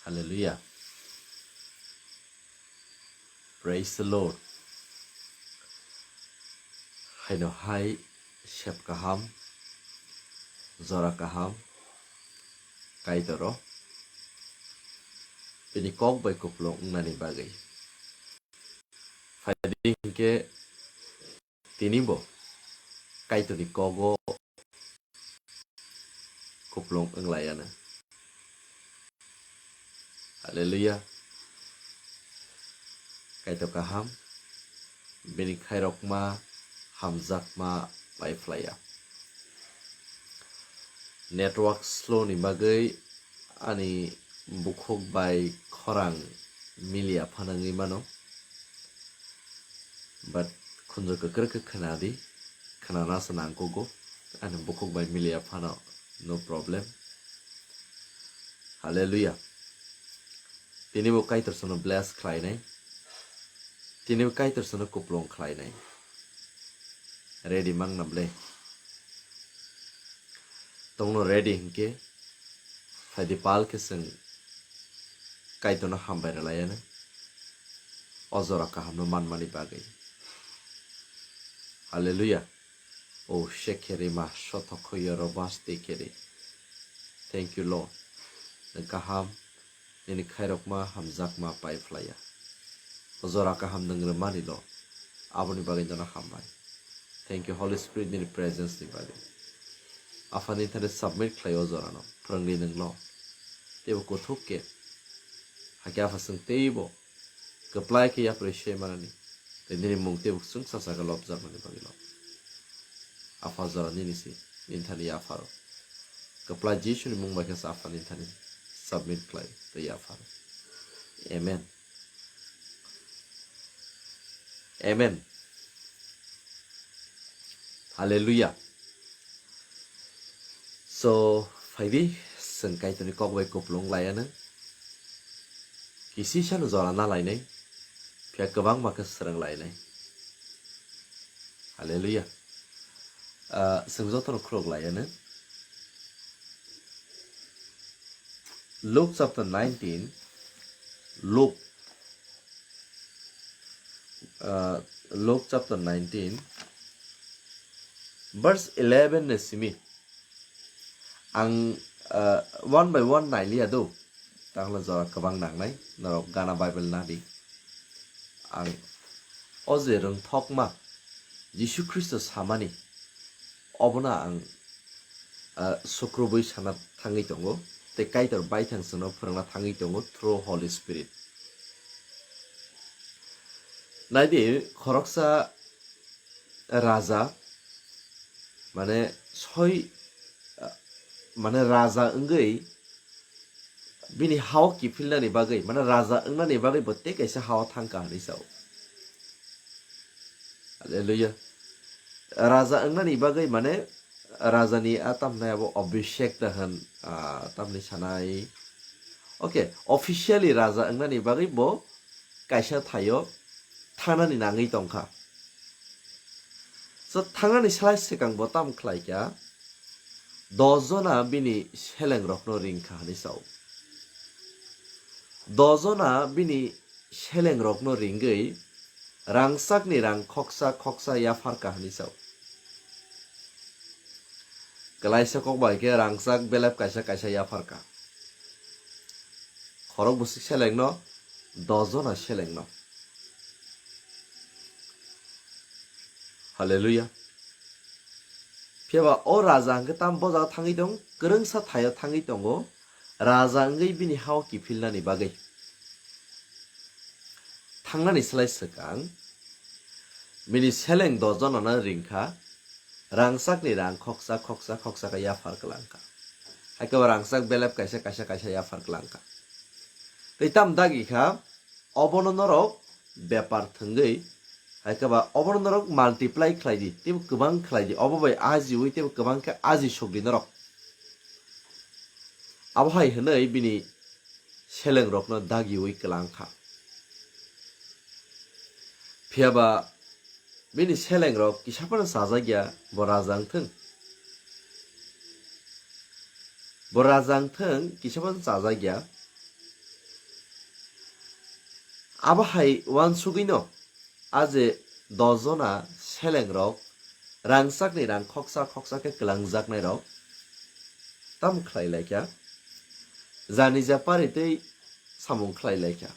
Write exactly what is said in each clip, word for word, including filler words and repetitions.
Hallelujah. Praise the Lord. Haino hai sep kaham, jora kaham, Kaitoro bini kok bai kupulung wngnani bagwi. Phaidi hinkhe tini bo Kaitorni kogo kupulung wng lai ano. Hallelujah. Kaitor kaham, bini khairokma, hamjakma pai phlaiya. Network slow ni bagwi ani bukhuk bai khorang miliya phano wngwi mano. But khunju kwkrwk khe khwnadi, khwnana se nangkugo, ani bukhuk bai miliya phano, no problem. Hallelujah. Tini bo Kaitor sono bless khlainai, tini bo Kaitor sono kupulung khlainai. Ready mang na ble? Tongno ready hinkhe phaidi pal khe chwng Kaitorno hambai rwlaiano o jora kahamno manmani bagwi. Hallelujah. O shekeri ma sotokho yoro baste keri. Thank you, Lord. Nwng kaham, nini khairokma, hamjakma pai phlaiya. O jora kaham nwng rwmani lo, aboni bagwi nono hambai. Thank you, Holy Spirit, nini presence ni bagwi. Aphani thani submit khlai o jorano, phwrwngni nwng lo. Teibo kuthuk khe, hakhe Apha chwng teibo kwplai khe yapri se manani. Tei nini mung teibo chwngsa saka lobjakmani bagwi lo. Apha jora nini si, nini thani yapharo. Kwplai Jisuni mung bai khe sa Apha nini thani submit khlai tei yapharo. Amen. Amen. Hallelujah. So, phaidi, chwng Kaitorni kok bai kupulung laiano. Kisisano jora na lainai, phiya kwbangma khe swrwng lainai. Hallelujah. Ah, chwng jotono khuluk laiano. Luke chapter nineteen, Luke, ah, Luke chapter nineteen, verse eleven ni simi. Ang, ah, one by one nailiya do, tangla jora kwbang nangnai, norok gana Bible nadi. Ang o je rwngthokma Jisu Khristo samani, obono ang, ah, sukrubwi sana thangwi tongo, tei Kaitor baithang chwngno phwrwngna thangwi tongo through Holy Spirit. Naidi, khoroksa raja, mane soi, ah, mane raja wngwi bini hao kiphilnani bagwi, mane raja wngnani bagwi bo tei kaisa hao thangkha hwnwi sao. Hallelujah. Raja wngnani bagwi mane rajani a tamni abo Abhishek da hwn, ah, tamni sanai. Okay, officially raja wngnani bagwi bo kaisa thaio thangnani nangwi tongkha. So, thangnani slai swkang bo tam khlaikha, dos jona bini selengrokno ringkha hwnwi sao. Dos jona bini selengrokno ringwi rangchakni rang khoksa khoksa yapharkha hwnwi sao. Kwlaisa kok bai khe rangchak belep kaisa kaisa yapharkha. Khorok bwswk selengno, dos jona selengno. Hallelujah. Phiya ba o raja hwnkhe tam bo jaga thangwi tong, kwrwngsa thaio thangwi tongo, raja wngwi bini hao kiphilnani bagwi. Thangnani slai swkang bini seleng dos jonano ringkha, rangchakni rang khoksa khoksa khoksa khe yaphar kwlangkha. Haikhe bo rangchak belep kaisa kaisa kaisa yaphar kwlangkha. Tei tam dagi kha, obono norok bepar thwngwi, haikhe ba obono norok multiply khlai di, teibo kwbang khlai di, obo bai ajiwi teibo kwbang khe aji sok di norok. Abo hai hwnwi bini selengrokno dagiwi kwlang kha. Phiya ba bini selengrok kisa phano chajak ya, bo raja wng thung. Bo raja wng thung, kisa phano chajak ya. Abo hai uansugwino a je dos jona selengrok rangchakni rang khoksa khoksa khe kwlangjaknairok tamo khlai lai kha, jani ja pari tei samung khlai lai kha.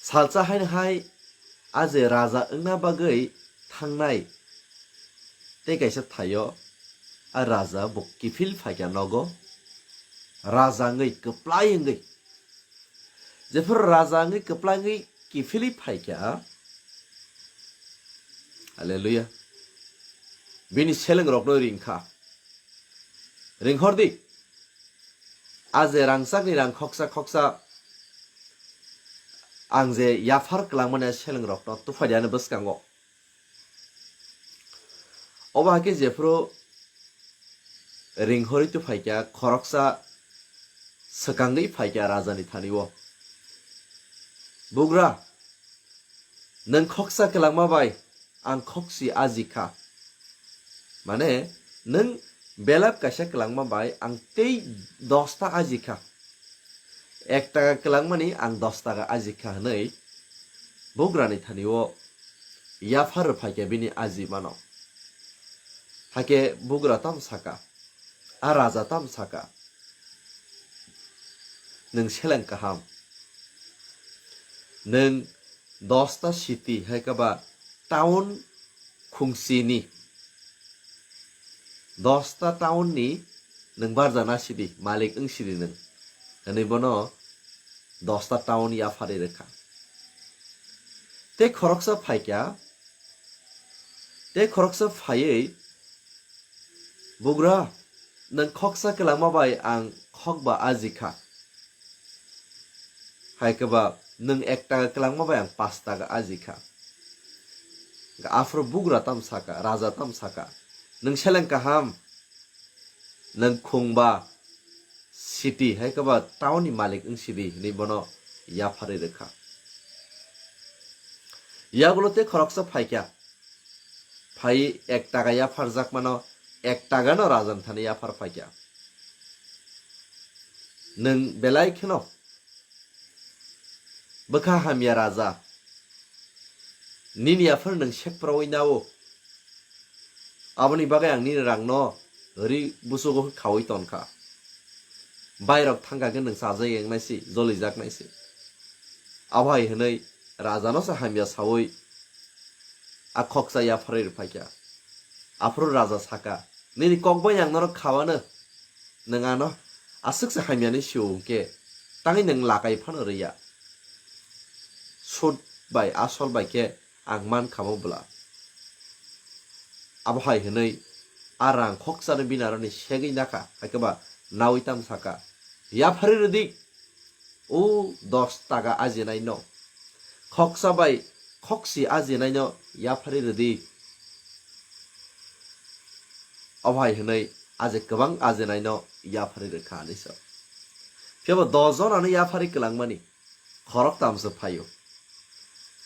Salsa haino hai a je raja wngna bagwi thangnai tei kaisa thaio a raja bo kiphil phai kha nogo, raja wngwi kwplai wngwi. Jephuru raja wngwi kwplai wngwi kiphilwi phai kha, haleluya, bini selengrokno ring kha. Ringhor di, a je rangchakni rang khoksa khoksa ang je yaphar kwlangmani selengrokno tuphai di ani bwskango. Obo hai khe jephuru ringhorwi tuphai kha, khoroksa swkangwi phai kha rajani thani-o, "Bugra, nwng khoksa kwlangma bai ang khoksi aji kha." Mane, nwng belap kaisa kwlangma bai ang tei dos ta aji kha. Ek taka kwlangmani ang dos taka aji kha hwnwi bugrani thani-o yaphar rwphai kha bini aji mano. Hakhe bugra tamo saka, a raja tamo saka, "Nwng seleng kaham, nwng dos ta city hai khe ba town khungsini, dos ta town ni nwng barjana sidi, malik wng sidi nwng," hwnwi bono dos ta town yapharwi rwkha. Tei khoroksa phaikha, tei khoroksa phaiwi, "Bugra, nwng khoksa kwlangma bai ang khokba aji kha." Hai khe ba, "Nwng ek taka kwlangma bai ang pas taka aji kha." Aphuru bugra tamo saka, raja tamo saka, "Nwng seleng kaham, nwng khungba city hai khe ba town ni malik wng sidi," hwnwi bono yapharwi rwkha. Yagulo tei khoroksa phaikha, phai ek taka yapharjakmano, ek takano rajani thani yaphar phaikha. Nwng belai kheno bwkha hamya raja, nini yaphar nwng sekpraui nao. Aboni bagwi ang nini rangno ri busugo khaui tonkha. Bairok thangkha khe nwng chajak wngnai se, jolijaknai se. Abo hai hwnwi rajano se hamya saui a khoksa yapharwi rwphaikha. Aphuru raja saka, "Nini kok bai ang norok khawano, nwng ano aswk se hamyani sio hwnkhe, tangwi nwng lakai phano rwya. Sut bai asol bai khe ang man khamo bwla." Abo hai hwnwi a rang khoksano bini aroni segwi nakha, hai khe ba naui tamo saka, "Yapharwi rwdi, o dos taka ajinaino, khoksa bai khoksi ajinaino yapharwi rwdi." Abo hai hwnwi a je kwbang ajinaino yapharwi rwkha hinwi sa. Phiya bo dos jonano yapharwi kwlangmani khoroktamswk phaio.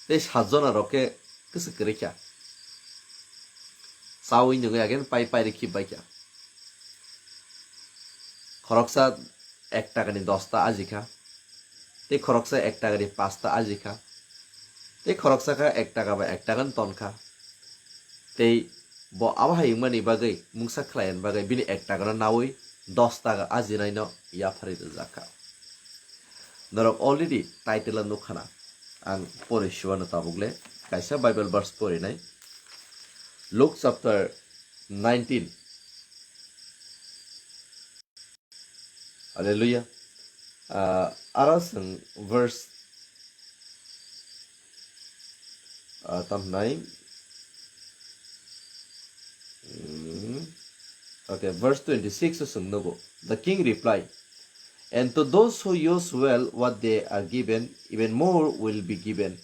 Tei sat jona rok khe kwswk kwrwi kha. Chaui nungwi again pai pai rikhi bai kha. Khoroksa ek takani dosta aji kha. Tei khoroksa ek takani pasta aji kha. Tei khoroksa kha ek taka bai ek takano ton kha. Tei bo abo hai wngmani bagwi mungsa khlai ani bagwi bini ek takano naui dos taka ajinaino yapharwi rwjak kha. Norok already title o nukha na, ang pori suano tabuk le kaisa Bible verse porinai. Luke chapter nineteen. Hallelujah. Ah, aro chwng verse, ah, tamhnai, mm, okay, verse twenty-six o chwng nugo. The king replied, "And to those who use well what they are given, even more will be given.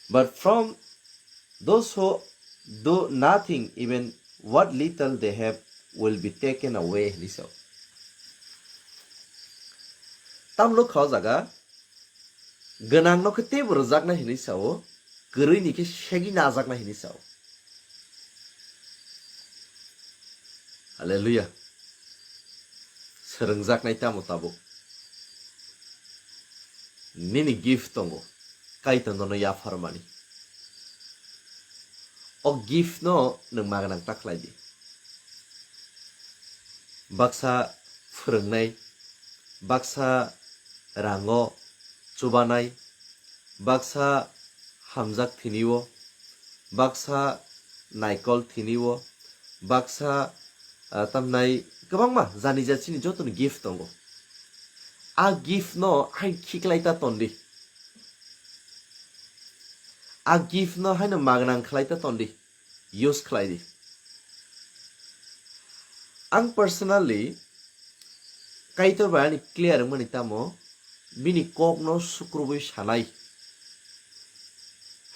But from those who do nothing, even what little they have will be taken away," hinwi sao. Tamno kha o jaga, gwnangno khe teibo rwjaknai hinwi sao, kwrwini khe segwi najaknai hinwi sao. Hallelujah. Swrwngjaknai tamo tabuk. Nini gift tongo, Kaitor nono yapharmani. O gift no nwng magwnang ta khlai di. Baksa phwrwngnai, baksa rango chubanai, baksa hamjak thini-o, baksa naikol thini-o, baksa, ah, tamnai kwbangma jani jat chini jotoni gift tongo. A gift no hai khiklai ta ton di. A gift no haino magwnang khlai ta ton di. Use khlai di. Ang personally Kaitor bai ani clear wngmani tamo bini kok no sukrubui sanai.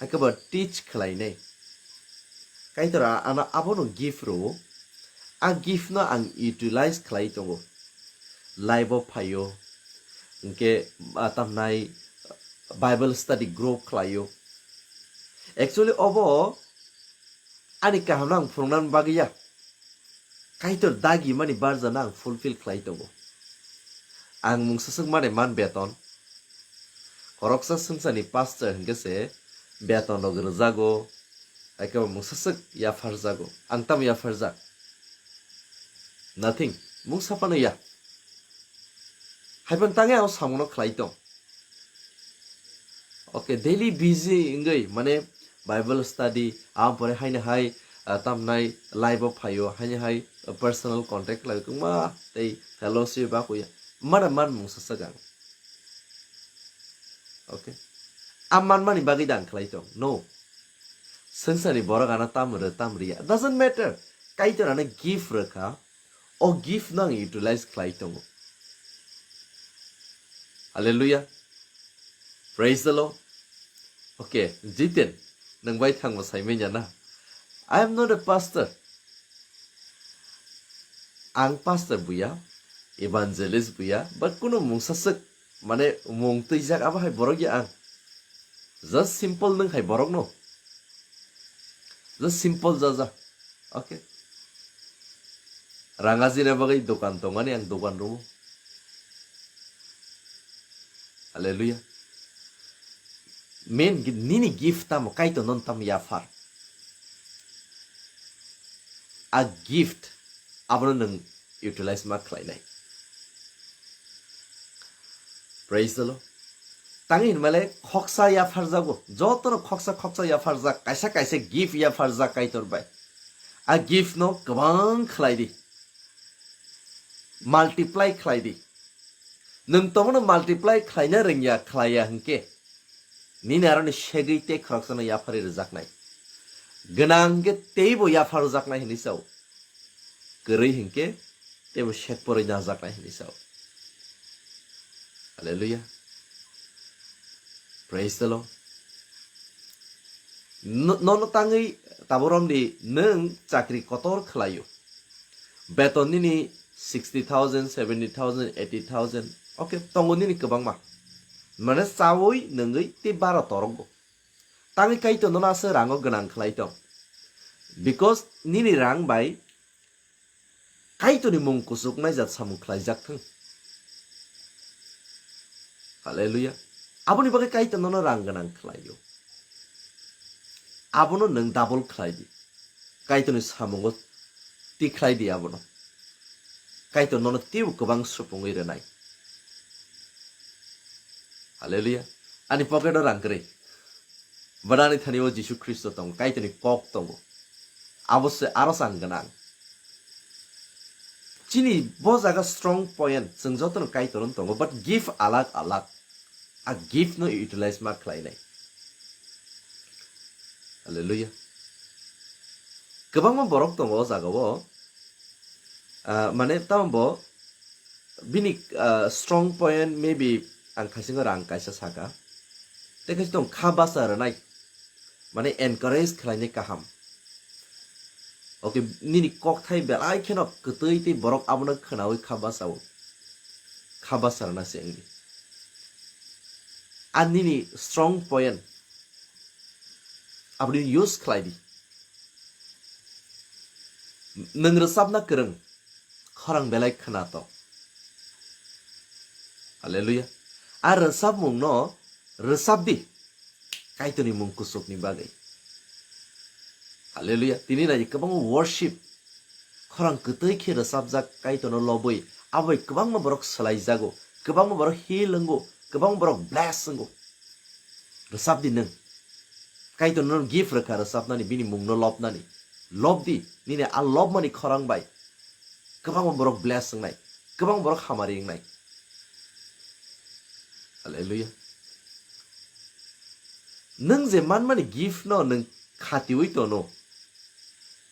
Hakhe bo teach khlainai. Kaitor a-, ano abono gift rwo. A gift no ang utilize khlai tongo. Live o phaio. Hinkhe, ah, tamnai Bible study group khlaio. Actually, obo ani kaham no ang phwrwngna bagwi ya. Kaitor dagi mani barjana ang fulfill khlai tongo. Ang mungsa swk mani man beton. Khoroksa swngchani pastor hinkhe se beton rok rwjago. Hakhe bo mungsa swk yapharjago. Ang tamo yapharjak? Nothing. Mungsa phano ya. Haiphano tangwi ang o samungo khlai tong. Okay, daily busy wngwi mane Bible study, ampore haino hai, ah, tamnai live o phaio, haino hai, ah, personal contact khlai kwma tei fellowship ba kuya. Mana man mungsa swk ang. Okay. A manmani bagwi da ang khlai tong? No. Swngcharni borok ano tam rw, tam rw ya. Doesn't matter. Kaitor ano gift rwkha. O gift no ang utilize khlai tongo. Hallelujah. Praise the Lord. Okay, Jiten, nwng bai thangma saimanya na? I am not a pastor. Ang pastor buya, evangelist buya, but kuno mungsa swk, mane mung twijak abo hai borok ya ang. Just simple nwng hai borok no. Just simple jaja. Okay. Rang ajina bagwi dokan tongmani ang dokan rwo. Hallelujah. Main gi-, nini gift tamo, Kaitor non tamo yaphar. A gift, abono nwng utilize ma khlainai. Praise the Lord. Tangwi hinmale khoksa yapharjago, jotono khoksa khoksa yapharjak, kaisa kaisa gift yapharjak Kaitor bai. A gift no kwbang khlai di. Multiply khlai di. Nwng tomono multiply khlaina rwngya, khlaiya hinkhe, nini aroni segwi tei khoroksano yapharwi rwjaknai. Gwnang hinkhe teibo yapharjaknai hinwi sao. Kwrwi hinkhe teibo sekporwi najaknai hinwi sao. Hallelujah. Praise the Lord. No-, nono tangwi taboromdi nwng chakri kotor khlaio. Beton nini sixty thousand, seventy thousand, eighty thousand. Okay, tongo nini kwbangma. Mane chawi nwngwi tei bara torogo. Tangwi Kaitor nono aswk rango gwnang khlai tong. Because nini rang bai Kaitorni mung kuchuknai jat samung khlaijak thung. Hallelujah. Aboni bagwi Kaitor nono rang gwnang khlaio. Abono nwng double khlai di. Kaitorni samungo tikhlai di abono. Kaitor nono teibo kwbang supungwi rwnai. Hallelujah. Ani pocket o rang kwrwi. But ani thani o Jisu Khristo tongo, Kaitorni kok tongo. Abo se aro chang gwnang. Chini bo jaga strong point, chwng jotono Kaitor no tongo, but gift alag alag. A gift no utilize ma khlainai. Hallelujah. Kwbangma borok tongo o jaga o. Ah, mane tamo bo bini, ah, strong point maybe ang khaisingo rang kaisa saka. Tei kaisa tong kha basa rwnai. Mane encourage khlainai kaham. Okay, nini kokthai belai kheno kwtwi tei borok abono khwnawi kha basao. Kha basa rwna se wngdi. A nini strong point aboni use khlai di. Nwng rwchapna kwrwng, khorang belai khwnatok. Hallelujah. A rwchapmungno rwchap di, Kaitorni mung kuchukni bagwi. Hallelujah. Tini nai kwbangma worship, khorang kwtwi khe rwchapjak Kaitorno lobwi, abo bai kwbangma borok swlaijago, kwbangma borok heal wngo, kwbangma borok bless wngo. Rwchap di nwng. Kaitor nono gift rwkha rwchapnani, bini mungno lobnani. Lob di, nini a lobmani khorang bai kwbangma borok bless wngnai, kwbangma borok hamari wngnai. Hallelujah. Nwng je manmani gift no nwng khatiwi tono,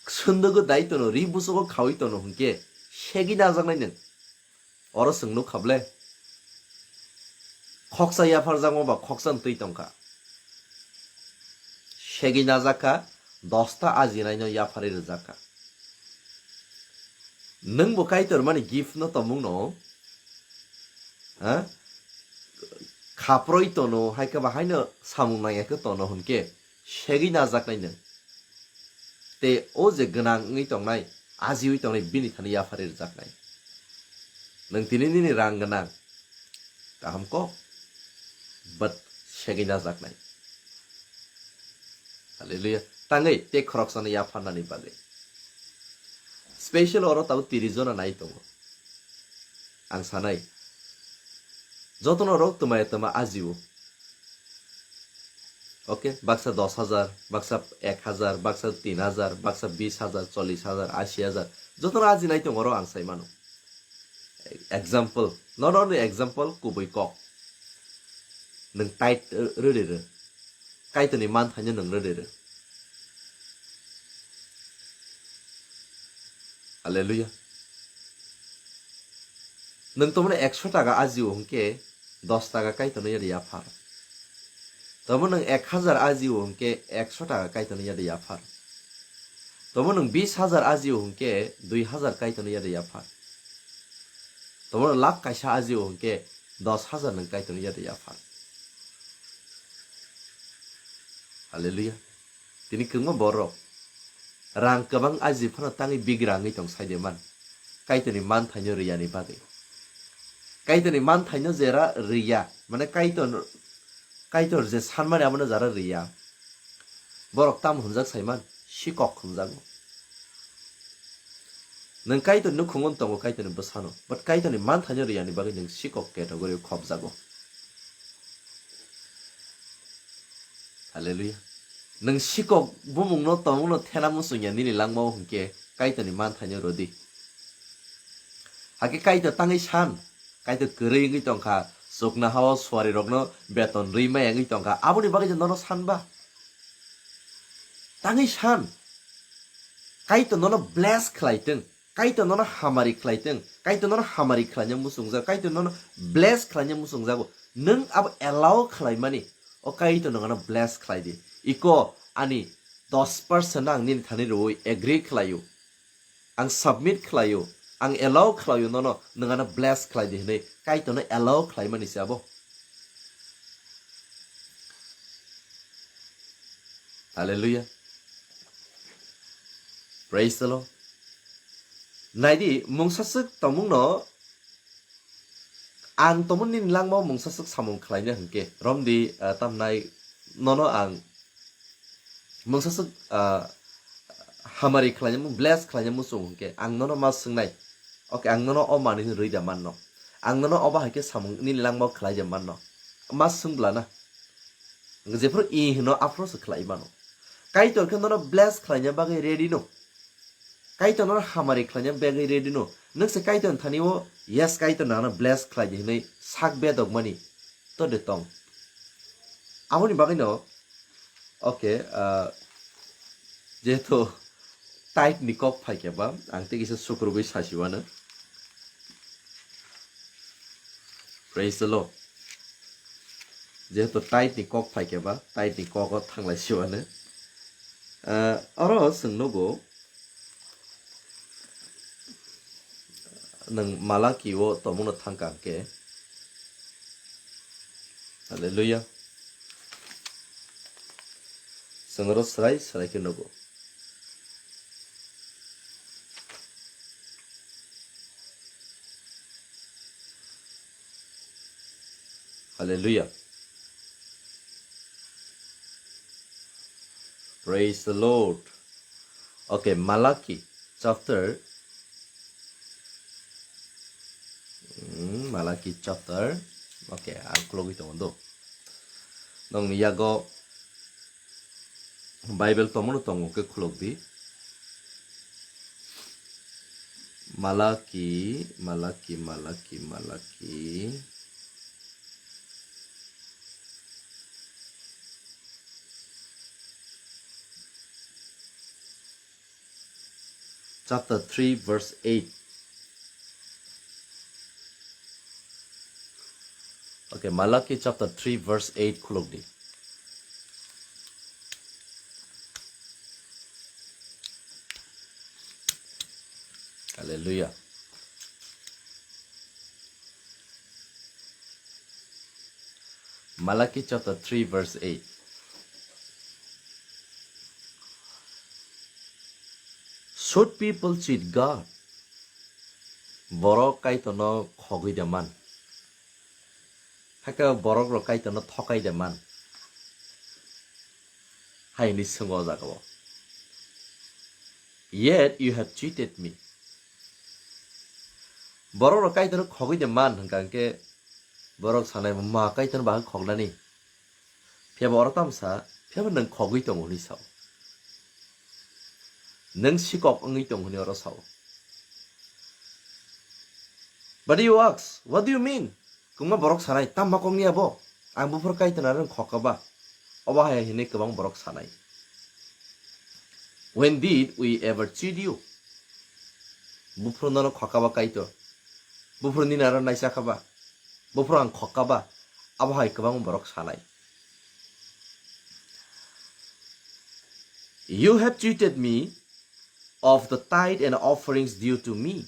sundwgo dai tono, ri busugo khawi tono hwnkhe segwi najaknai nwng. Oro chwng nukha ble? Khoksa yapharjakma ba khoksa twi tongkha. Segwi najakha, dosta ajinaino yapharwi rwjakha. Nwng bo Kaitor mani gift no tongmung no, ha? Khaproi tono, hai khe ba haino samung nangya khe tono hwnkhe, segwi najaknai nwng. Tei o je gwnang wngwi tongnai, ajiwi tongnai, bini thani yapharwi rwjaknai. Nwng tini nini rang gwnang, kaham kok, but segwi najaknai. Hallelujah. Tangwi tei khoroksano yapharnani bagwi. Special oro tabuk tiris jona nai tongo. Ang sanai, jotono rok twmaya twma ajio. Okay, baksa dos hajar, baksa ek hajar, baksa tin hajar, baksa bis hajar, chollis hajar, ashi hajar, jotono ajinai tongo oro ang sai mano. Example, not only example, kubui kok. Nwng tithe rwdi rw. Kaitorni manthaino nwng rwdi rw. Hallelujah. Nwng tomno ekso taka ajio hwnkhe, dos taka Kaitorno yadi yaphar. Tomo nwng ek hajar ajio hwnkhe, ekso taka Kaitorno yadi yaphar. Tomo nwng bis hajar ajio hwnkhe, dui hajar Kaitorno yadi yaphar. Tomo nwng lakh kaisa ajio hwnkhe, dos hajar nwng Kaitorno yadi yaphar. Hallelujah. Tini kwbangma borok rang kwbang aji phano tangwi bigra wngwi tong sai de man, Kaitorni manthaino riyani bagwi. Kaitorni manthaino jera riya, mane Kaitor, Kaitor je sanmani abono jara riya. Borok tamo hwnjak sai man, sikok hwnjago. Nwng Kaitor nukhungo tongo Kaitorni bwsano, but Kaitorni manthaino riyani bagwi nwng sikok category o khopjago. Hallelujah. Nwng sikok bumungno tongmungno thena muchungya nini langmao hwnkhe Kaitorni manthaino rwdi. Hakhe Kaitor tangwi san, Kaitor kwrwi wngwi tongkha, chuknohao suarirokno beton rwi maya wngwi tongkha, aboni bagwi je nono sanba? Tangwi san, Kaitor nono bless khlaitwng. Kaitor nono hamari khlaitwng, Kaitor nono hamari khlaina muchungjago, Kaitor nono bless khlaina muchungjago. Nwng abo allow khlaimani, o Kaitor nono bless khlai di. Iko ani dos percent no ang nini thani rwui agree khlaio. Ang submit khlaio, ang allow khlaio nono, nwng ano bless khlai di hwnwi Kaitorno allow khlaimani se abo. Hallelujah. Praise the Lord. Naidi, mungsaswk tongmungno ang tongmung nini langmao mungsaswk samung khlaina hwnkhe, romdi, ah, tamnai nono ang mungsaswk, ah, hamari khlaina, bless khlaina muchung hwnkhe, ang nono ma swngnai, okay, ang nono o manwi hwnwi rwida manno, ang nono obo hai khe samung nini langmao khlaida manno, ma swng bwlana. Jephru i hino aphuru se khlai mano. Kaitor khe nono bless khlaina bagwi ready no. Kaitor nono hamari khlaina bagwi ready no. Nwng se Kaitor thani o, yes, Kaitor nono bless khlai di hinwi sak bedok mani to de tong. Aboni bagwi no, okay, ah, jehetu tithe ni kok phai khe ba, ang tei kisa sukrubui sasi wano. Praise the Lord. Jehetu tithe ni kok phai khe ba, tithe ni kok o thanglai si wano. Ah, oro chwng nugo, nwng Malaki o tongmungno thang kha hwnkhe. Hallelujah. Chwng oro swrai swrai khe nugo. Hallelujah. Praise the Lord. Okay, Malachi chapter, hmm, Malachi chapter. Okay, ang khulogwi tongo do. Nongni yago Bible tomono tongo khe khulokdi. Malachi, Malachi, Malachi, Malachi. Chapter three, verse eight. Okay, Malachi chapter three, verse eight khulokdi. Hallelujah. Malachi chapter three, verse eight. Should people cheat God? Borok Kaitorno khogwi de man? Hakhe borok rok Kaitorno thokai de man? Hai hwnwi swngo o jaga o. Yet you have cheated me. Borok rok Kaitorno khogwi de man hwnkha hwnkhe borok sanai, "Ma Kaitorno bahai khognani?" Phiya bo oro tamo sa, phiya bo nwng khogwi tongo hwnwi sao. Nwng sikok wngwi tongo hwnwi oro sao. But you ask, "What do you mean?" Kwbangma borok sanai, "Tamma kokni abo? Ang buphuru Kaitorno aro khokka ba?" Obo hai hwnwi kwbang borok sanai. When did we ever cheat you? Buphuru nono khokka ba Kaitor? Buphuru nini aro naisakha ba? Buphuru ang khokka ba? Abo hai kwbang borok sanai. You have cheated me of the tithe and offerings due to me.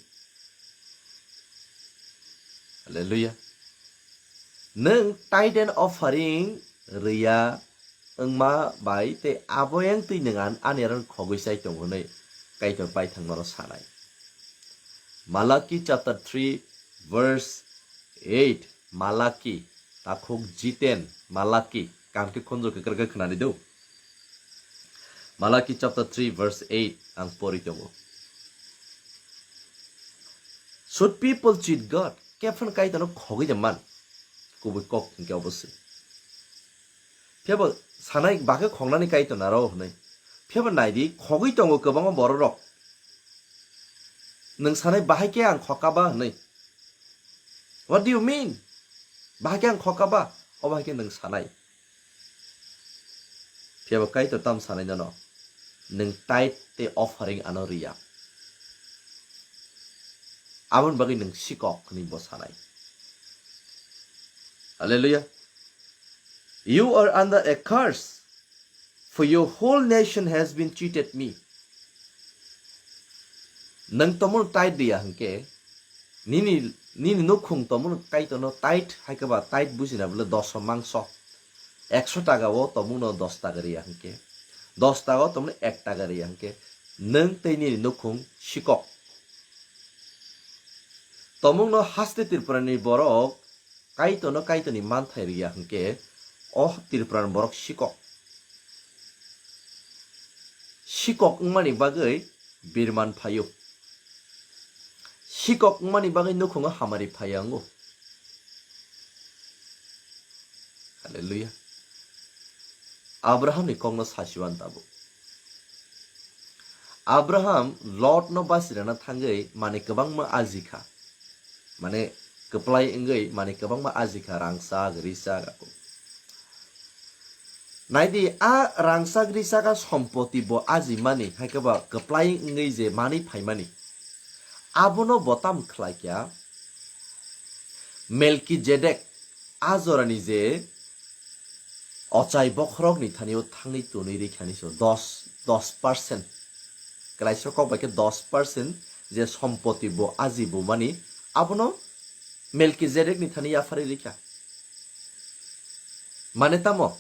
Hallelujah. Nwng tithe and offering rwya wngma bai tei abo yang twi nwng an-, ani aro khogwi chai tongo hwnwi Kaitor baithang norok sanai. Malachi chapter three verse eight, Malachi, takhuk jiten, Malachi, kaham khe khunju kwkrwkhe khwnani do. Malachi chapter three verse eight ang pori tongo. Should people cheat God? Khe phano Kaitorno khogwi de man? Kubui kok hwnkhe obo se. Phiya bo sanai, "Bakhe khoknani Kaitor naro?" hwnwi. Phiya bo nai di, khogwi tongo kwbangma borok rok. Nwng sanai, "Bahai khe ang khokka ba?" hwnwi. "What do you mean? Bahai khe ang khokka ba?" Obo hai khe nwng sanai. Phiya bo Kaitor tam sanai nono, "Nwng tithe tei offering ano rwya. Aboni bagwi nwng sikok," hwnwi bo sanai. Hallelujah. You are under a curse, for your whole nation has been cheated me. Nwng tomono tithe rwya hwnkhe, nini, nini nukhung tomono Kaitorno tithe hai khe ba tithe buji na bole dos mangso. Ekso taka o tomono dos taka rwya hwnkhe, dos taka o tomono ek taka rwya hwnkhe, nwng tei nini nukhung sikok. Tomungno haste Tripura ni borok Kaitorno Kaitorni manthai rwya hwnkhe, o Tripura ni borok sikok. Sikok wngmani bagwi birman phaio. Sikok wngmani bagwi nukhungo hamari phaiya wngo. Hallelujah. Abrahamni kokno sasiwan tabuk. Abraham Lotno basirana thangwi manwi kwbangma ajikha. Mane kwplai wngwi manwi kwbangma ajikha, rangchak, richak. Naidi, a rangchak richak a sompoti bo ajimani, hai khe ba kwplai wngwi je manwi phaimani, abono bo tam khlai kha? Melkizedek a jorani je ochai bokhorokni thani-o thangwi tonwi rikha ni so dos, dos percent. Klaisa kok bai khe dos percent je sompoti bo aji bo mani, abono Melkizedekni thani yapharwi rikha. Mane tamo?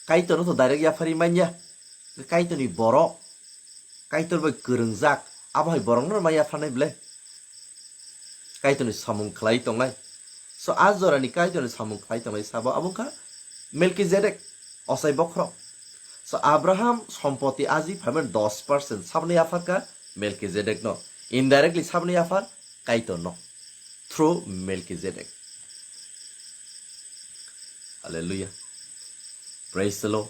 Kaitorno to direct yapharwi manya. Kaitorni borok, Kaitor bai kwrwngjak, abo hai borokno ma yapharnai ble? Kaitorni samung khlai tongnai. So a jorani Kaitorni samung khlai tongnai sabo abo wngkha Melkizedek, ochai bokhorok. So Abraham sompoti aji phaimani dos percent saboni yapharkha Melkizedekno. Indirectly saboni yaphar Kaitorno. Through Melkizedek. Hallelujah. Praise the Lord.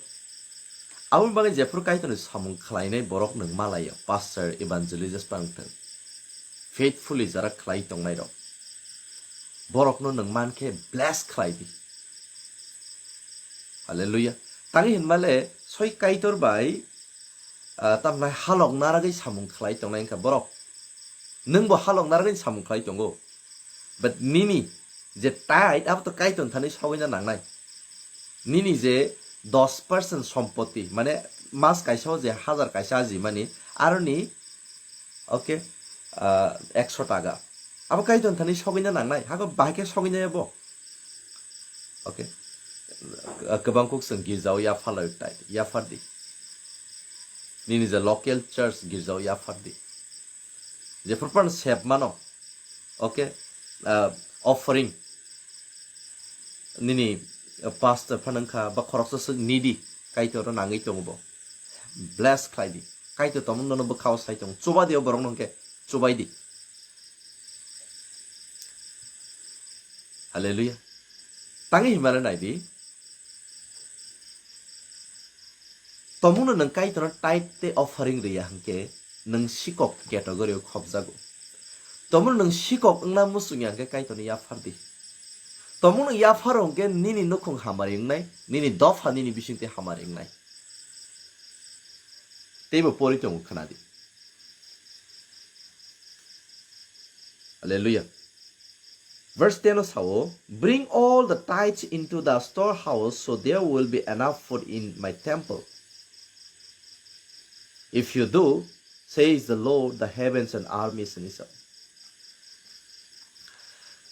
Aboni bagwi jephuru Kaitorni samung khlainai borok nwng malaio, pastor, evangelist bang thung, faithfully jara khlai tongnai rok, borokno nwng mankhe bless khlai di. Hallelujah. Tangwi hinmale soi Kaitor bai, ah, tamnai halok naragwi samung khlai tongnai wngkha borok. Nwngbo halok naragwi samung khlai tongo. But nini je tithe, abo to Kaitor thani sogwina nangnai. Nini je dos percent sompoti, mane mas kaisa o je hazar kaisa ajimani, aroni, okay, ah, ekso taka. Abo Kaitor thani sogwina nangnai, hako bahai khe sogwina abo. Okay. Ah, kwbang kuk chwng girjao yapharlai tithe, yaphardi. Nini je local church girjao yaphardi. Jephuru phano sep mano. Okay. Ah, offering. Nini, ah, pastor phano wngkha ba khoroksa swk needy, Kaitor nangwi tongo bo. Bless khlai di. Kaitor tomung nono bwkhao sai tongo. Chuba di o borok no hwnkhe chubai di. Hallelujah. Tangwi hinmale nai di. Tomungno nwng Kaitorno tithe tei offering rwya hwnkhe, nwng sikok category o khopjago. Tomungno nwng sikok wngna muchungya hwnkhe Kaitorno yaphar di. Tomungno yapharo hwnkhe nini nukhung hamari wngnai, nini dopha nini bisingtwi hamari wngnai. Teibo pori tongo khna di. Hallelujah. Verse ten o sao, "Bring all the tithes into the storehouse, so there will be enough food in my temple. If you do, says the Lord, the heavens and armies," hinwi sao.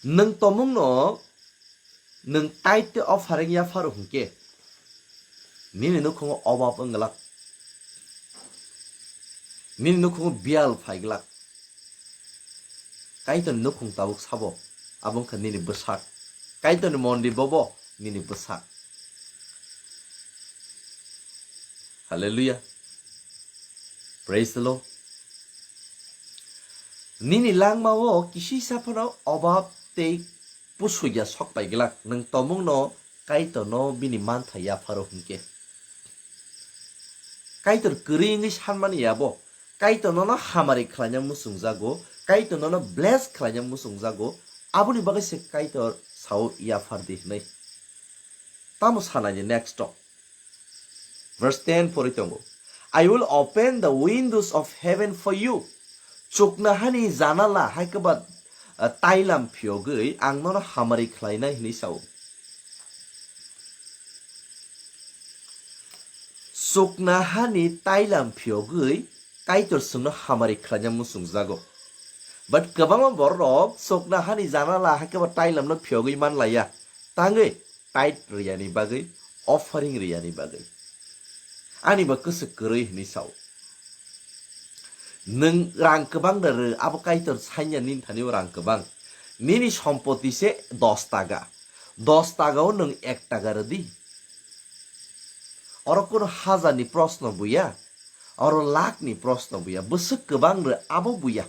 Nwng tomungno nwng tithe tei offering yapharo hwnkhe, nini nukhungo obab wng glak, nini nukhungo biyal phai glak. Kaitorni nukhung tabuk sabo, abo wngkha nini bwsak. Kaitorni mondi bobo nini bwsak. Hallelujah. Praise the Lord. Nini langmao kisisa phano obab tei pusuya sok pai glak, nwng tomungno Kaitorno bini mantha yapharo hwnkhe. Kaitor kwrwi wngwi sanmani abo, Kaitor nono hamari khlaina muchungjago, Kaitor nono bless khlaina muchungjago, aboni bagwi se Kaitor sao yaphar di hwnwi. Tamo sanani next o. Verse ten pori tongo. "I will open the windows of heaven for you." Chukna hani janala hai khe ba, ah, tailam phiyogwi ang nono hamari khlainai hwnwi sao. Chukna hani tailam phiyogwi Kaitor chwngno hamari khlaina muchungjago. But kwbangma bororok chukna hani janala hai khe ba tailamno phiyogwi manlaiya. Tangwi tithe riyani bagwi, offering riyani bagwi. Ani ba kwswk kwrwi hwnwi sao. Nwng rang kwbang da rw, abo Kaitor sanya nini thani o rang kwbang. Nini sompoti se dos taka. Dos taka o nwng ek taka rw di. Oro kono hajar ni proshno buya. Oro lakh ni proshno buya. Bwswk kwbang rw, abo buya.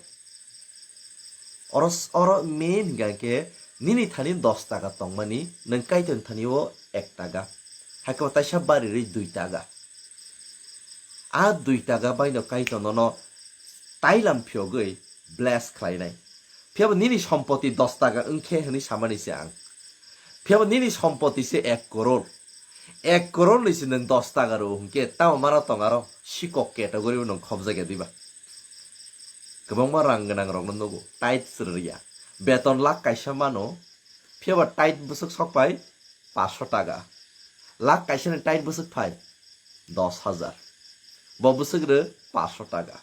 Oro, oro main hingka khe nini thani dos taka tongmani, nwng Kaitor thani o ek taka. Hakhe o taisa bari rwi dui taka. A dui taka bai no Kaitor nono tailam phiyogwi bless khlainai. Phiyaba nini sompoti dos taka wngkhe hwnwi samani se ang. Phiyaba nini sompoti se ek koror. Ek koror ni se nwng dos taka rw hwnkhe tamo mano tong aro sikok category o nwng khopjak ya diba? Kwbangma rang gwnang rokno nugo, tithe se rwya. Beton lakh kaisa mano, phiyaba tithe bwswk sok pai paanch sho taka. Lakh kaisa ni tithe bwswk phai dos hajar. Bo bwswk rw paanch sho taka.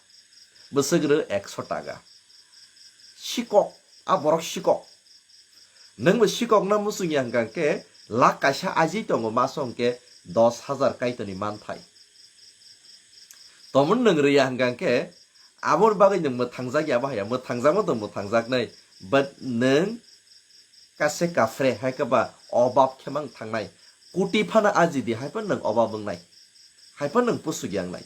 Bwswk rw ekso taka. Sikok, a borok sikok. Nwng bo sikokna muchung ya hwnkha khe lakh kaisa ajwi tongo maso hwnkhe dos hajar Kaitorni manthai. Tomon nwng rwya hwnkha khe aboni bagwi nwng mwthangjak ya bahai ya, mwthangjak ma tong mwthangjak nai, but nwng kase kafre hai khe ba obab khe mang thangnai. Kuti phano aji di hai phano nwng obab wngnai. Hai phano nwng pusuk yangnai.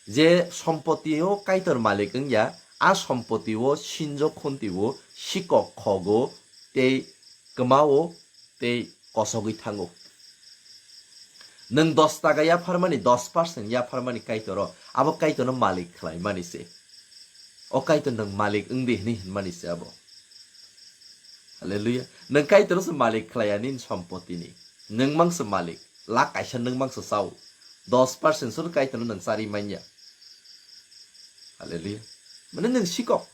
Je sompoti o Kaitor malik wngya, a sompoti o sinjo khunti o sikok khogo tei kwma o tei kosogwi thango. Nwng dos taka yapharmani, dos percent yapharmani Kaitoro, abo Kaitorno malik khlaimani se. O Kaitor nwng malik wngdi hwnwi hwnmani se abo. Hallelujah. Nwng Kaitorno se malik khlaiya nini sompotini. Nwng mang se malik. Lakh kaisa nwng mang se chao. Dos percent solo Kaitorno nwng chari manya. Hallelujah. Mane nwng sikok.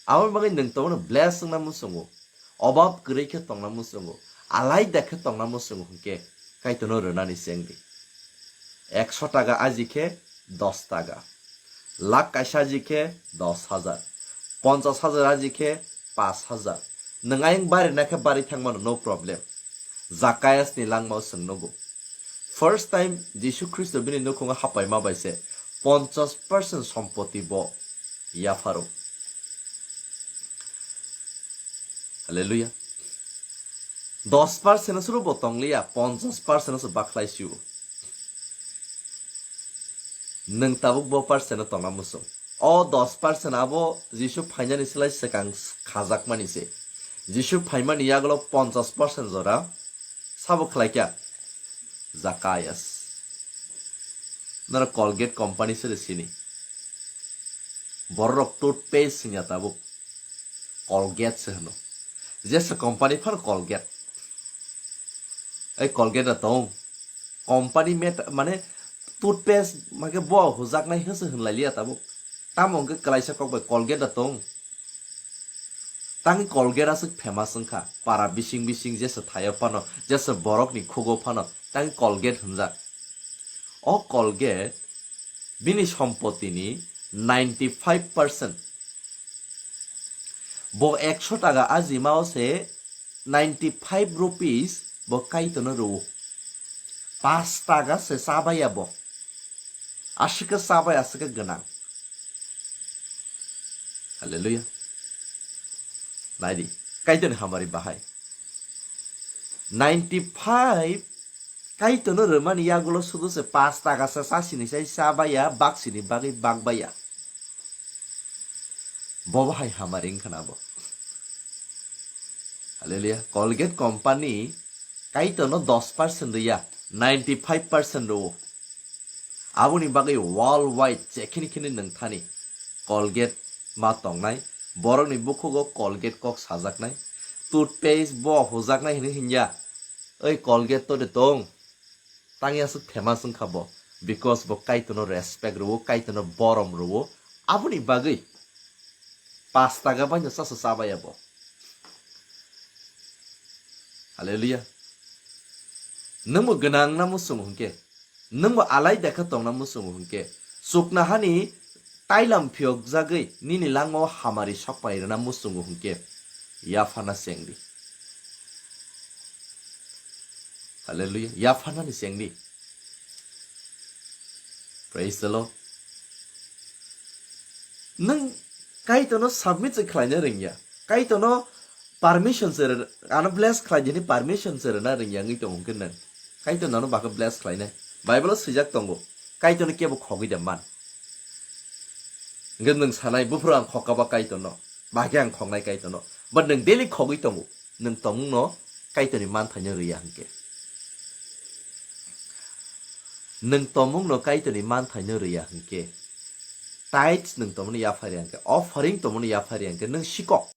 Aboni bagwi nwng tongmano bless wngna muchungo. Obab kwrwi khe tongna muchungo. Alaida khe tongna muchungo hwnkhe Kaitorno rwnani chengdi. Ekso taka aji khe dos taka. Lakh kaisa aji khe dos hajar. Ponchas hajar aji khe pash hajar. Nwng ayang bari na khe bari thangmano, no problem. Zakayas ni langmao chwng nugo. First time Jisu Khristo bini nukhungo hapaima bai se ponchas percent sompoti bo yapharo. Hallelujah. Dos percent suru bo tongliya, ponchas percent se bakhlai sio. Nwng tabuk bo percent tongna muchung. O dos percent abo Jisu phainani slai swkang khajakmani se. Jisu phaimani yagulo ponchas percent jora sabo khlaikha? Zakayas. Noro Colgate company se sini. Borok toothpaste wngya tabuk. Colgate se hwno. Jesa company phano Colgate. Ei Colgate da tong. Company met mane toothpaste make bo hujaknai hwse hwnlailiya tabuk. Tamo hwnkhe kwlaisa kok bai Colgate da tong. Tangwi Colgate aswk famous wngkha para bising bising jesa thaio phano, jesa borokni khugo phano tangwi Colgate hwnjak. O Colgate bini sompotini ninety five percent. Bo ekso taka ajimao se ninety five rupees bo Kaitorno rwo. Pash taka se chabaiya bo. Aswkhe chabai aswkhe gwnang. Hallelujah. Naidi, Kaitorni hamari bahai. Ninety five Kaitorno rwmani yagulo sudu se pash taka se chasini sai chabaiya, baksini bagwi bakbaiya. Bobo hai hamari wngkha na bo. Hallelujah. Colgate company Kaitorno dos percent rwya, ninety five percent rwo. Aboni bagwi worldwide jekhini khini nwng thani Colgate ma tongnai, borokni bukhugo Colgate kok sajaknai, toothpaste bo hujaknai hwnwi hinya, oi Colgate to de tong. Tangya aswk famous wngkha bo, because bo Kaitorno respect rwo, Kaitorno borom rwo, aboni bagwi pash taka baino chasa chabaiya bo. Hallelujah. Nwngbo gwnang na muchungo hwnkhe, nwngbo alaida khe tongna muchungo hwnkhe, chuknohani tailam phiyokjagwi nini langmao hamari sokpai rwna muchungo hwnkhe, yapharna chengdi. Hallelujah. Yapharnani chengdi. Praise the Lord. Nwng Kaitorno submit se khlaina rwngya. Kaitorno permission se rw-, ano bless khlai dini permission se rwna rwngya wngwi tongo hwnkhe nwng. Kaitor nono bakhe bless khlainai. Bible o swijak tongo, Kaitorno kebo khogwi da man. Hwnkhe nwng sanai, "Buphuru ang khokka ba Kaitorno, bahai khe ang khoknai Kaitorno." But nwng daily khogwi tongo, nwng tongmungno Kaitorni manthaino rwya hwnkhe. Nwng tongmungno Kaitorni manthaino rwya hwnkhe. Tithes nwng tongmani yaphar ya hwnkhe, offering tongmani yaphar ya hwnkhe, nwng sikok.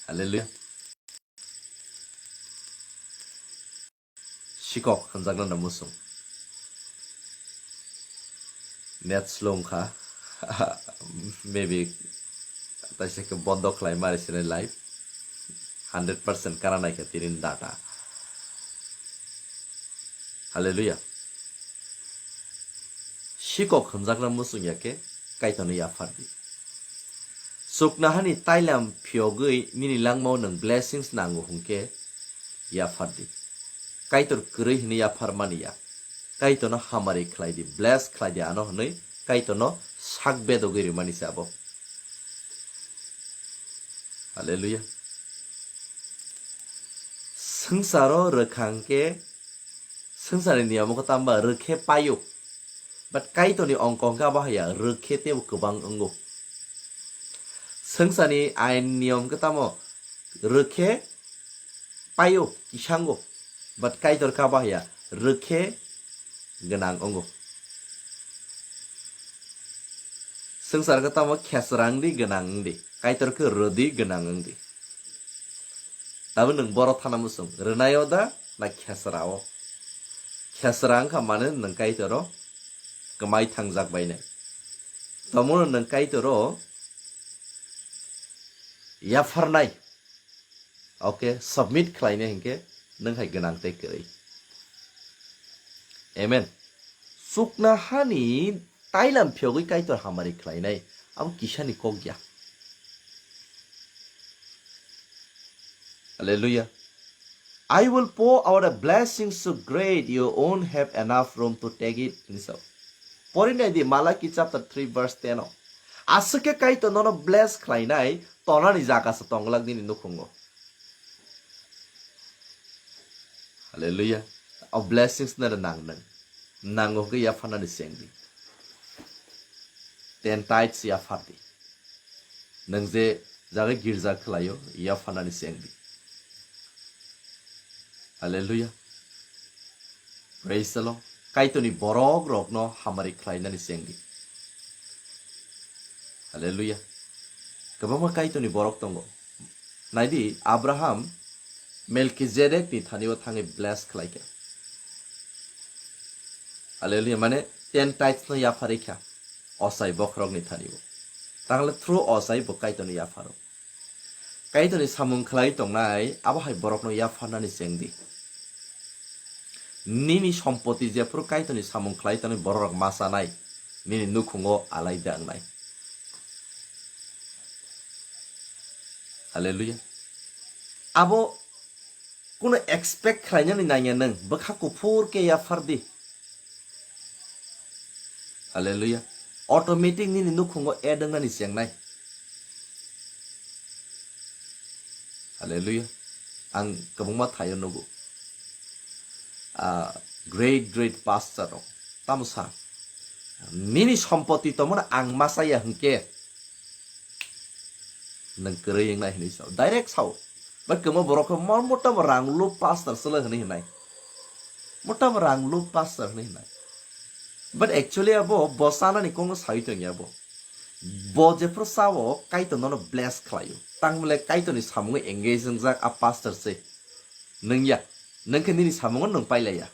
Hallelujah. Sikok hwnjakna na muchung. Net slow wngkha. Maybe taisa khe bondo khlai mari sinai live. Hundred percent kana naikha tini data. Hallelujah. Sikok hwnjakna muchung ya khe Kaitorno yaphar di. Chuknohani tailam phiyogwi nini langmao nwng blessings nango hwnkhe yaphar di. Kaitor kwrwi hwnwi yaphar mani ya. Kaitorno hamari khlai di, bless khlai di ano hwnwi Kaitorno sak bedogwi rimani se abo. Hallelujah. Swngcharo rwkha hwnkhe, swngcharni niyamo khe tamba rwkhe paio. But Kaitorni ongkho hwnkhe abo haya, rwkhe teibo kwbang wngo. Swngcharni ain niyom khe tamo rwkhe paio, kisango. But Kaitor khe abo haya, rwkhe gwnang wngo. Swngchar khe tamo khesra wngdi, gwnang wngdi. Kaitor khe rwdi, gwnang wngdi. Tabuk nwng boro thana muchung, rwnaio da na khesra o? Khesra wngkha mane nwng Kaitoro kwmai thangjak bainai. Tomono nwng Kaitoro yapharnai. Okay, submit khlainai hinkhe nwng hai gwnang tei kwrwi. Amen. Chukna hani tailam phiyogwi Kaitor hamari khlainai, abo kisani kok ya. Hallelujah. "I will pour out a blessing so great you won't have enough room to take it," hinwi sao. Porinai di Malaki chapter three verse ten o. Aswk khe Kaitor nono bless khlainai, tonani jaga se tonglak nini nukhungo. Hallelujah. O blessings no nang nang. Nango hwnkhe yapharnani chengdi. Ten tithes yaphardi. Nwng je jaga girja khlaio, yapharnani chengdi. Hallelujah. Praise the Lord. Kaitorni borok rokno hamari khlainani chengdi. Hallelujah. Kwbangma Kaitorni borok tongo. Naidi, Abraham Melchizedek ni thani o thangwi bless khlaikha. Hallelujah. Mane ten tithes no yapharikha. Osai bokhorok ni thani o. Tangle through osai bo Kaitorni yapharo. Kaitorni samung khlai tongnai, abo hai borokno yapharnani chengdi. Nini sompoti jephuru Kaitorni samung khlai tongnai bororok ma chanai, nini nukhungo alaida wngnai. Hallelujah. Abo kuno expect khlainani nangya nwng, bwkha kuphur khe yaphardi. Hallelujah. Automatic nini nukhungo add wngnani chengnai. Hallelujah. Ang kwbangma thaio nugo. Ah, great, great pastor rok. Tamo sa. Nini sompoti tongmani ang ma chaya hwnkhe, nwng kwrwi wngnai hinwi sao. Direct sao. But kwma borok khe mo-, mota bo rang lup pastor se le hinwi hinai. Mota bo rang lup pastor hinwi hinai. But actually abo bo chanani kok no sawi tongya bo. Bo jephuru chao Kaitor nono bless khlaio. Tangmale Kaitorni samungo engage wngjak a pastor se. Nwng ya. Nwng khe nini samungo nwng pailaiya.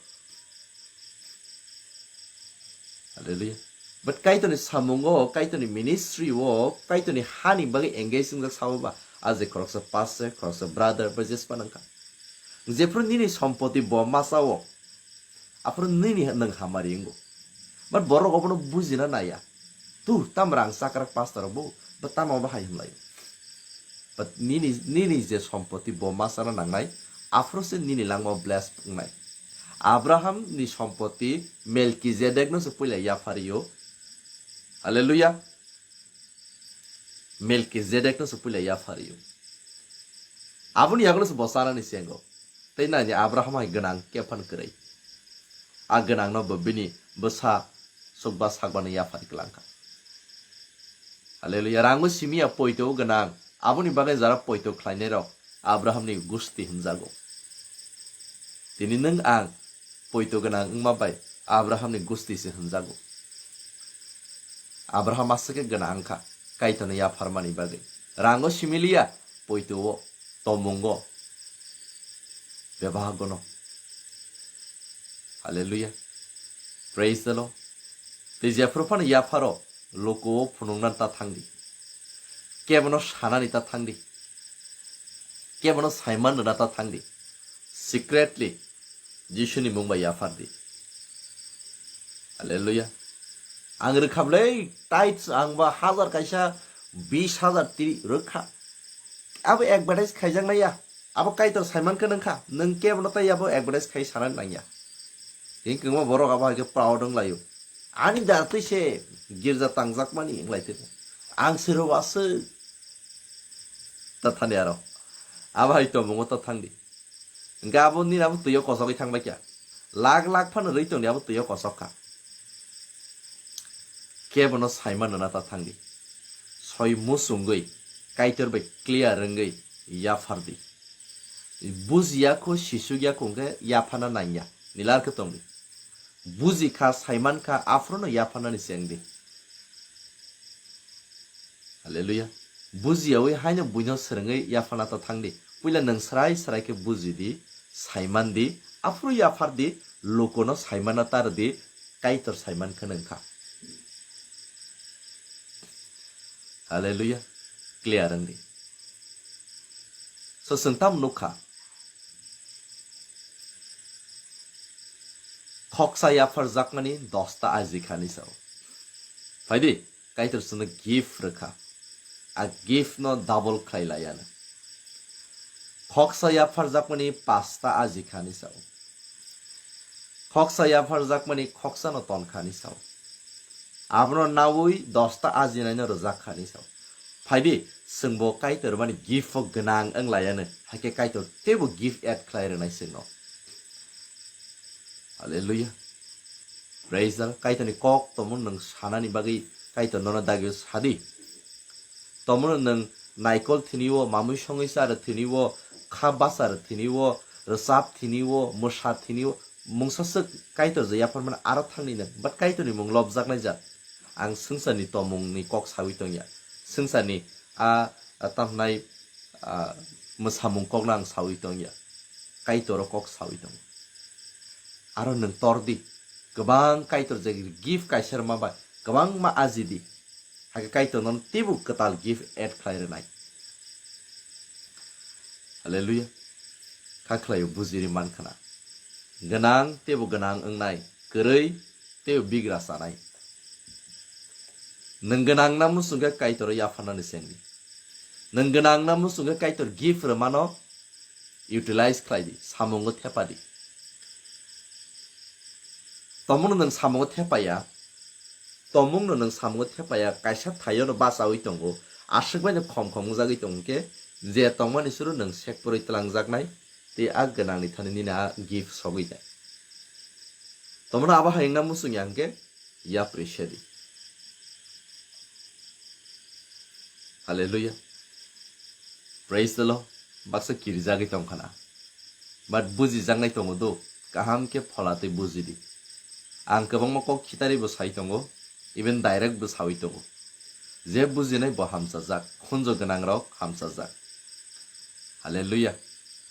Hallelujah. But Kaitorni samungo, Kaitorni ministry o, Kaitorni hani bagwi engage wngjak sao ba, a je khoroksa pastor, khoroksa brother, ba jespa nangkha. Jephuru nini sompoti bo ma chao, aphuru nini nwng hamari wngo. But borok obono bujina naiya. Tu, tam rang chakrak pastor bo, bo tamo bahai hwnlai. But nini, nini je sompoti bo ma chana nangnai, aphuru se nini langmao bless wngnai. Abraham ni sompoti Melchizedek no se puila yaphario. Hallelujah. Melchizedek no se puila yaphario. Aboni yagulo se bo chanani chengo. Tei nai Abraham hai gwnang kephan kwrwi. A gwnangno bo bini bwsa sukba sakbani yaphar kwlangkha. Hallelujah. Rango simiya poito gwnang. Aboni bagwi jara poito khlainairok Abrahamni gusti hwnjago. Tini nwng ang poito gwnang wngma bai Abrahamni gusti se hwnjago. Abraham aswk khe gwnang wngkha Kaitorno yapharmani bagwi. Rango similiya, poito o, tomungo, bebahagono. Hallelujah. Praise the Lord. Tei jephuru phano yapharo, luku o phunukna ta thangdi. Kebono sanani ta thangdi. Kebono saiman rwna ta thangdi. Secretly, Jisuni mung bai yaphardi. Hallelujah. Ang rwkha bwlai, tithes ang ba hajar kaisa bis hajar tiri rwkha. Abo advertise khaijaknai ya. Abo Kaitor saiman khe nangkha. Nwng kebono tei abo advertise khai sana nangya. Tini kwbangma borok abo hai khe proud wng laio. Ani dartwi se girja tangjakmani wnglaitwi. Ang sero aswk ta thani aro. Abo hai tomungo ta thangdi. Hwnkhe abo nini abo twiyo kosogwi thangbai kha. Lak lak phano rwi tongdi abo twiyo kosok kha. Kebono saimano na ta thangdi. Soi musungwi Kaitor bai clear wngwi yaphardi. Bujiya kho, sisukya kho hwnkhe yaphana nangya. Nilar khe tongdi. Buji kha, saiman kha, aphuru no yapharnani chengdi. Hallelujah. Bujiyawi haino buino swrwngwi yaphana ta thangdi. Puila nwng srai srai khe bujidi, saimandi, aphuru yaphardi, lukuno saimana ta rwdi, Kaitor saiman khe nwng kha. Hallelujah. Clear wngdi. So, chwng tamo nukha? Khoksa yapharjakmani dosta ajikha hinwi sao. Phaidi, Kaitor chwngno gift rwkha. A gift no double khlai laiya no. Khoksa yapharjakmani pasta ajikha hinwi sao. Khoksa yapharjakmani khoksa no tonkha hinwi sao. Abono naui dosta ajinaino rwjak kha hinwi sao. Phaidi, chwngbo Kaitor mani gift o gwnang wng laiya no. Hakhe Kaitor teibo gift add khlai rwnai chwngno. Hallelujah. Praise the Lord. Kaitorni kok tomo nwng sanani bagwi Kaitor nono dagio sadi. Tomo nwng naikol thini o, mamui songwi chara thini o, kha bachara thini o, rwchap thini o, mwsa thini o, mungsa swk Kaitor je yapharmani aro thangni nwng. But Kaitorni mung lobjaknai jat. Ang swngcharni tomungni kok sawi tongya. Swngcharni a, a tamhnai, a, mwsamung kokno ang sawi tongya. Kaitoro kok sawi tongo. Aro nwng tor di. Kwbang Kaitor je gift kaisa rwma bai kwbangma aji di. Hakhe Kaitor nono teibo kwtal gift add khlai rwnai. Hallelujah. Kha khlaio bujiri man khna. Gwnang teibo gwnang wngnai, kwrwi teibo bigra chanai. Nwng gwnang na muchung khe Kaitor o yapharnani chengdi. Nwng gwnang na muchung khe Kaitor gift rwmano utilize khlai di, samungo thepa di. Tomono nwng samungo thepaya, tomungno nwng samungo thepaya, kaisa thaio no bachaui tongo, aswk bai no khom khom wngjagwi tongo khe, je tongmani suru nwng sekpurwi twlangjaknai, tei a gwnangni thani nini a gift sogwi nai. Tomono abo hai wngna muchung ya hwnkhe, yapri sedi. Hallelujah. Praise the Lord. Baksa kirijagwi tongkhana. But bujijaknai tongo do. Kaham khe phola tei bujidi. Ang kwbangma kok khitari bo sai tongo. Even direct bo sawi tongo. Je bujinai bo hamchajak. Khunjo gwnang rok hamchajak. Hallelujah.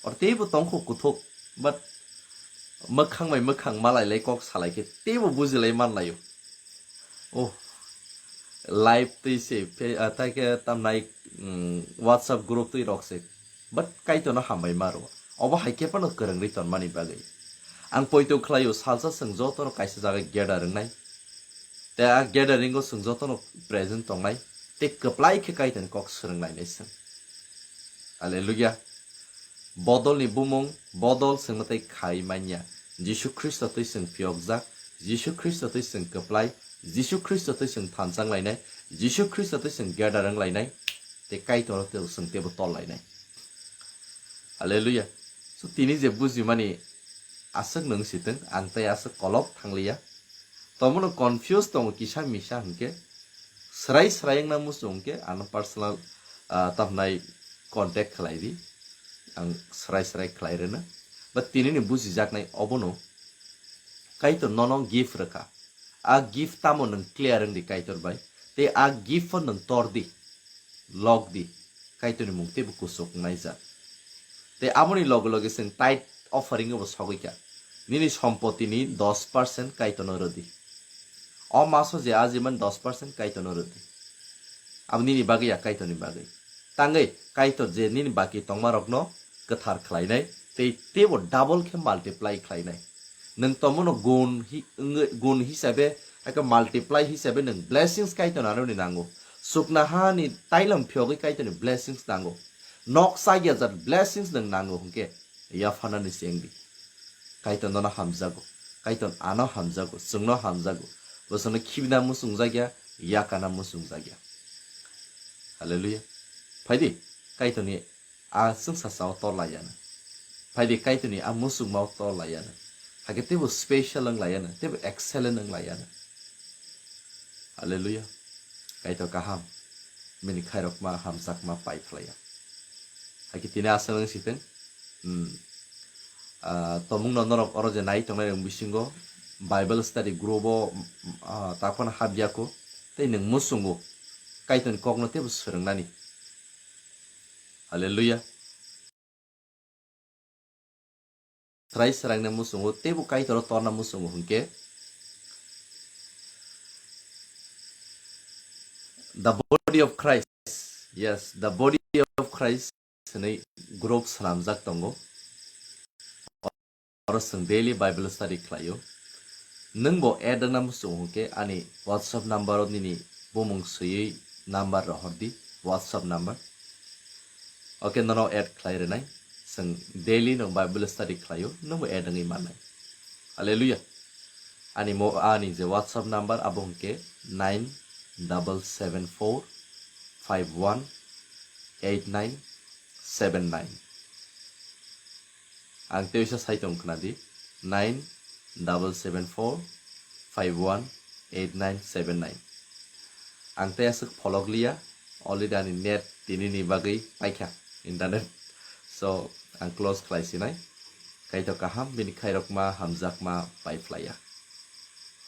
Or teibo tongkho kuthuk. But mwkhang bai mwkhang malai lai kok salai khe teibo bujilai manlaio. Oh, live twi se, phe-, ah, tai khe tamnai, mm, WhatsApp group twi rok se. But Kaitorno hambai ma rwo. Obo hai khe phano kwrwngri tonmani bagwi. Ang poito khlaio, salsa chwng jotono kaisa jaga gather wngnai. Tei a gathering o chwng jotono present tongnai. Tei kwplai khe Kaitorni kok swrwng lainai chwng. Hallelujah. Bodolni bumung, bodol chwngno tei khai manya. Jisu Khristo twi chwng phiyokjak, Jisu Khristo twi chwng kwplai, Jisu Khristo twi chwng thanchang lainai, Jisu Khristo twi chwng gedar wng lainai, tei Kaitor tei chwng teibo tol lainai. Hallelujah. So tini je bujimani aswk nwng sitwng, ang tei aswk kolok thangliya. Tomono confuse tongo kisa misa hwnkhe, swrai swrai wngna muchung hwnkhe ano personal, ah, tamnai contact khlai di, ang swrai swrai khlai rwna. But tinini bujijaknai obono Kaitor nono gift rwkha. A gift tamo nwng clear wng di Kaitor bai, tei a gift pho nwng tor di. Lok di, Kaitorni mung teibo kuchuk wngnai jak. Tei aboni loge loge chwng tithe offering bo sogwi kha. Nini sompotini dos percent Kaitorno rw di. O maso je ajimani dos percent Kaitorno rw di. Abo nini bagwi ya, Kaitorni bagwi. Tangwi Kaitor je nini baki tongmarokno kwthar khlainai tei teibo double khe multiply khlainai. Nwng tomono gun hi-, wngwi, gun hisabe, haikhe multiply hisabe nwng blessings Kaitorno aroni nango. Chuknohani tailom phiyogwi Kaitorni blessings nango. Nok chayajak blessings nwng nango hwnkhe yapharnani chengdi. Kaitor nono hamjago. Kaitor ano hamjago. Chwngno hamjago. Bosongno khibina muchungjakya, yakana muchungjakya. Hallelujah. Phaidi, Kaitorni a chwngsacha o tor laiyana. Phaidi, Kaitorni a muchungma o tor laiyana. Hakhe teibo special wng laiyana, teibo excellent wng laiyana. Hallelujah. Kaitor kaham, bini khairokma, hamjakma pai phlaiya. Hakhe tini aswk wng sitwng. Hmm. Ah, tomungno norok oro je nai tongnai rok bisingo Bible study group o, ah, taphano hapya kho, tei nwng muchungo Kaitorni kokno teibo swrwngnani. Hallelujah. Chwrai srangna muchungo, teibo Kaitor o torna muchungo hwnkhe the body of Christ. Yes, the body of Christ hwnwi group swnamjak tongo. Oro chwng daily Bible study khlaio. Nwng bo add wngna muchungo hwnkhe ani WhatsApp number o nini bumung swiwi number rohor di, WhatsApp number. Okay, nono add khlai rwnai. Chwng daily no Bible study khlaio, nwng bo add wngwi mannai. Hallelujah. Ani mo, ani je WhatsApp number abo hwnkhe nine double seven four five one eight nine seven nine. Ang tei uaisa sai tong khna di, nine double seven four five one eight nine seven nine. Ang tei aswk pholok liya, already ani net tini ni bagwi paikha internet. So, ang close khlai sinai. Kaitor kaham, bini khairokma, hamjakma pai phlaiya.